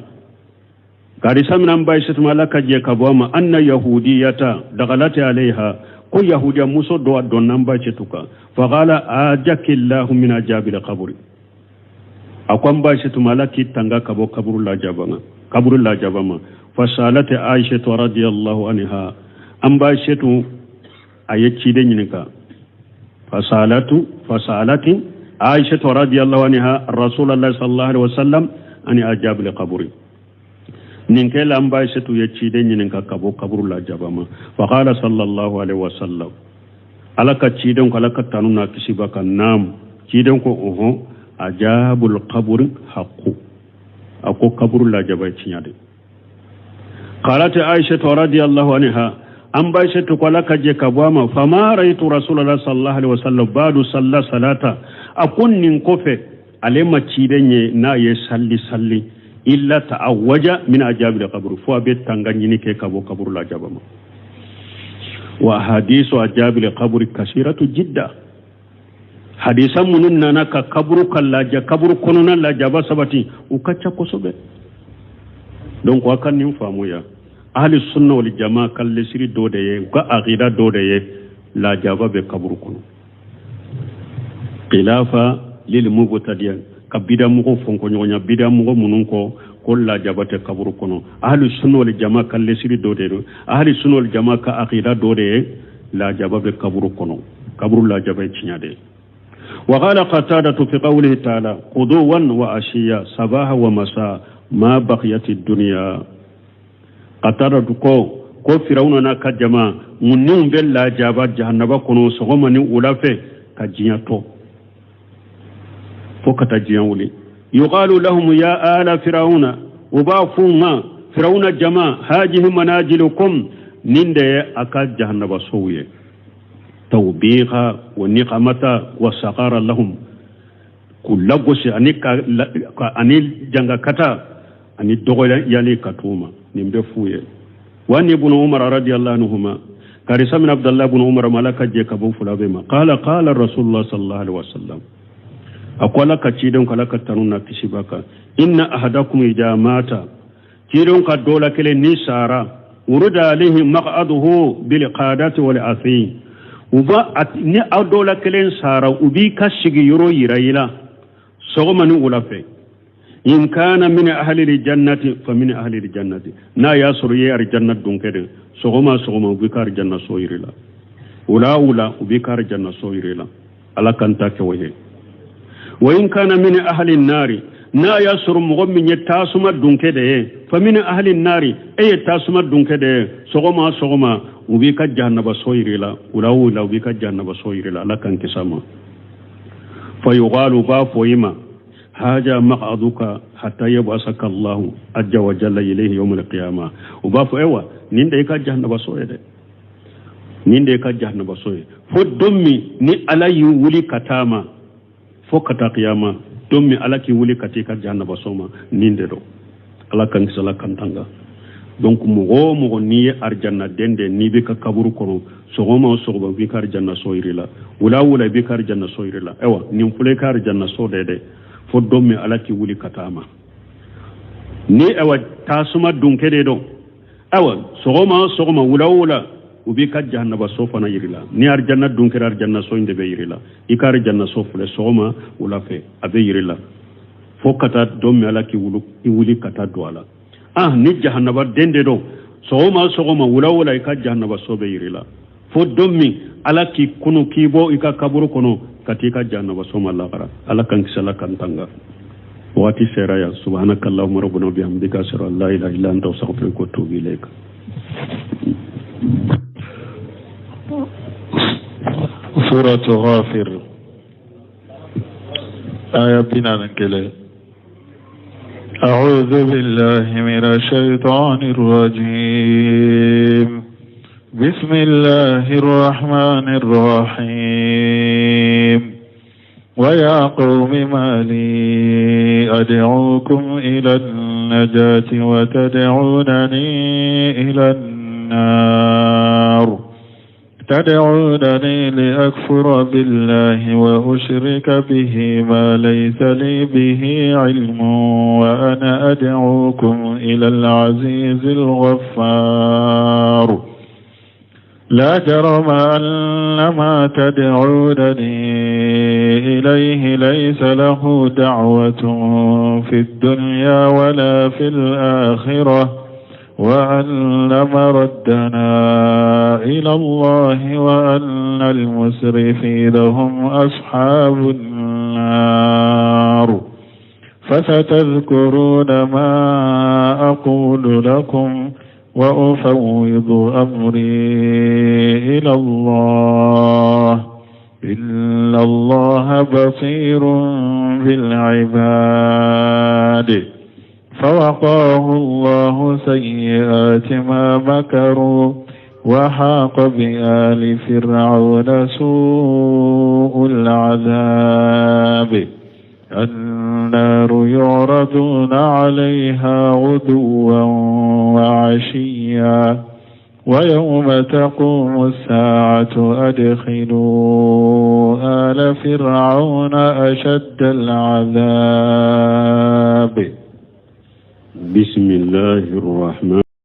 hadisa min an ba Aisha, Ala ka jɛ ka bɔ a ma, anna yahudiyata dagalati alaiha, ko yahudiya muso dɔ a dɔnna an ba Aisha kan, faqala ajakillahu min ajabil qabri. A ko an ba Aisha, Ala k'i tanga ka bɔ kaburu lajaba ma, kaburu lajaba ma. Fasalati Aisha radiyallahu anha, an ba Aisha a ye ciden ɲininka. Fasalati Aisha radiyallahu anha Rasulallah sallallahu alaihi wasallam ani ajabil qabri. Nin kɛla an ba Aisha ye ciden ɲininka ka bɔ kaburu lajaba ma. Faqala sallallahu alaihi wasallam, Ala ka ciden ko, Ala ka tanu n'a kisi ba kan, naam, ciden ko ɔhɔn, ajabul qabri haqqu. A ko kaburu lajaba ye tiɲɛ de. Qalat Aisha radiyallahu anha, an ba Aisha ko, Ala ka jɛ ka bɔ a ma, fama raitu Rasulullah sallallahu alaihi wasallam badu salla salata. A ko nin kɔfɛ ale ma ciden ye n'a ye salli salli illa ta'awwaja min ajabil qabr, fo a bɛ tanga ɲini kɛ ka bɔ kaburu lajaba ma. Wa hadisu ajabil qabri kasiratu jidda. Hadisa minnu nana ka kaburu ka laja kaburu kɔnɔna lajaba sabati, u ka ca kosɛbɛ. Donc a ka nin faamuya, ahli sunna wal jama ka lesiri dɔ de ye, u ka aqida dɔ de ye, lajaba bɛ kaburu kɔnɔ. Khilafa lil mubtadiya, ka bida mɔgɔw fɔnkɔɲɔgɔnya, bida mɔgɔ minnu kɔ ko lajaba tɛ kaburu kɔnɔ. Ahli sunna wal jama ka lesiri dɔ de don, ahli sunna wal jama ka aqida dɔ de ye, lajaba bɛ kaburu kɔnɔ. Kaburu lajaba ye tiɲɛ de ye. وقال قتادة في قوله تعالى غدوا وعشيا صباحا ومساء ما بقيت الدنيا. قتادة ko ko Firawuna n'a ka jama munniw bɛ lajaba jahanaba kɔnɔ sɔgɔma ni wula fɛ ka diɲɛ to fo ka taa diɲɛ wuli. Yuqalu lahum ya ala firawuna, u b'a f'u ma Firawuna jama, hajihi manajilukum, nin de ye a ka jahanaba sow ye. Tawbiha wa niqamata wa saqara lahum, k'u lagosi ani ka ani jangakata ani dɔgɔyali ka t'u ma, nin bɛ f'u ye. Wa ni ibnu Umar radiyallahu anhuma, karisa min Abdallah ibn Umar, ma Ala ka jɛ ka bɔ fila bɛɛ ma, qala qala Rasulullah sallallahu alaihi wasallam, a ko Ala ka cidenw ka Ala ka tanu na kisi b'a kan, inna ahadakum idha mata, cidenw ka dɔ la kelen ni sara, urida alayhi maq'aduhu bil qadati wal athi, u ba ni aw dɔ la kelen sara, u b'i ka sigi yɔrɔ yira i la sɔgɔma ni wula fɛ. In kana min ahli jannati fa min ahli jannati, n'a y'a sɔrɔ i ye arijanna dunkɛ de, sɔgɔma sɔgɔma u b'i ka arijanna so yira i la, wula wula u b'i ka arijanna so yira i la. Ala kan ta kɛ o ye. Wa in kana min ahli nari, n'a y'a sɔrɔ mɔgɔ min ye tasuma dunkɛ de ye, fa min ahli nari, e ye tasuma dunkɛ de ye, sɔgɔma sɔgɔma u b'i ka jahanaba so yira i la, wula wula u b'i ka jahanaba so yira i la. Ala kan kisa ma. Fa yuqalu, b'a fɔ i ma, haja maq'aduka hatta yab'asaka Allahu azza wa jalla ilayhi yawm al-qiyamah. U b'a fɔ ewa nin de i ka jahanaba so ye dɛ, nin de i ka jahanaba so ye, fo don min ni Ala y'i wuli ka taa ma, fo ka taa kiyama, don min Ala k'i wuli ka taa i ka jahanaba so ma, nin de don. Ala kan kisi, Ala kan tanga. Donc mɔgɔ o mɔgɔ n'i ye arijanna den de, n'i b'i ka kaburu kɔnɔ, sɔgɔma o sɔgɔma u b'i ka arijanna so yir'i la, wula wula i b'i ka arijanna so yir'i la. Ayiwa nin filɛ i ka arijanna so de dɛ, fo don min Ala k'i wuli ka taa ma. Ni ayiwa tasuma dunkɛ de don, ayiwa sɔgɔma sɔgɔma wula wula u b'i ka jahanaba so fana yir'i la. Ni arijanna dun kɛra, arijanna so in de bɛ yir'i la. I ka arijanna so filɛ, sɔgɔma wula fɛ a bɛ yir'i la, fo ka taa don min Ala k'i wuli ka taa don a la. Ah, ni jahanaba den de don, sɔgɔma sɔgɔma wula wula i ka jahanaba so bɛ yir'i la, fo don min Ala k'i kunu k'i bɔ i ka kaburu kɔnɔ ka t'i ka jahanaba so ma lahara. Ala kan kisi, Ala kan tanga. Waati sera yan. Subhanaka allahumma rabbana bihamdika, ashhadu an la ilaha illa anta, astaghfiruka wa atubu ilayk. سورة غافر آية 41. أعوذ بالله من الشيطان الرجيم. بسم الله الرحمن الرحيم. ويا قوم ما لي أدعوكم إلى النجاة وتدعونني إلى النار. تدعونني لأكفر بالله وأشرك به ما ليس لي به علم وأنا أدعوكم إلى العزيز الغفار. لا جرم أن ما تدعونني إليه ليس له دعوة في الدنيا ولا في الآخرة وأن مردنا إلى الله وأن المسرفين هم أصحاب النار. فستذكرون ما أقول لكم وأفوض أمري إلى الله إن الله بصير بالعباد. فوقاه الله سيئات ما مكروا وحاق بآل فرعون سوء العذاب. النار يعرضون عليها غدوا وعشيا ويوم تقوم الساعة أدخلوا آل فرعون أشد العذاب. بسم الله الرحمن.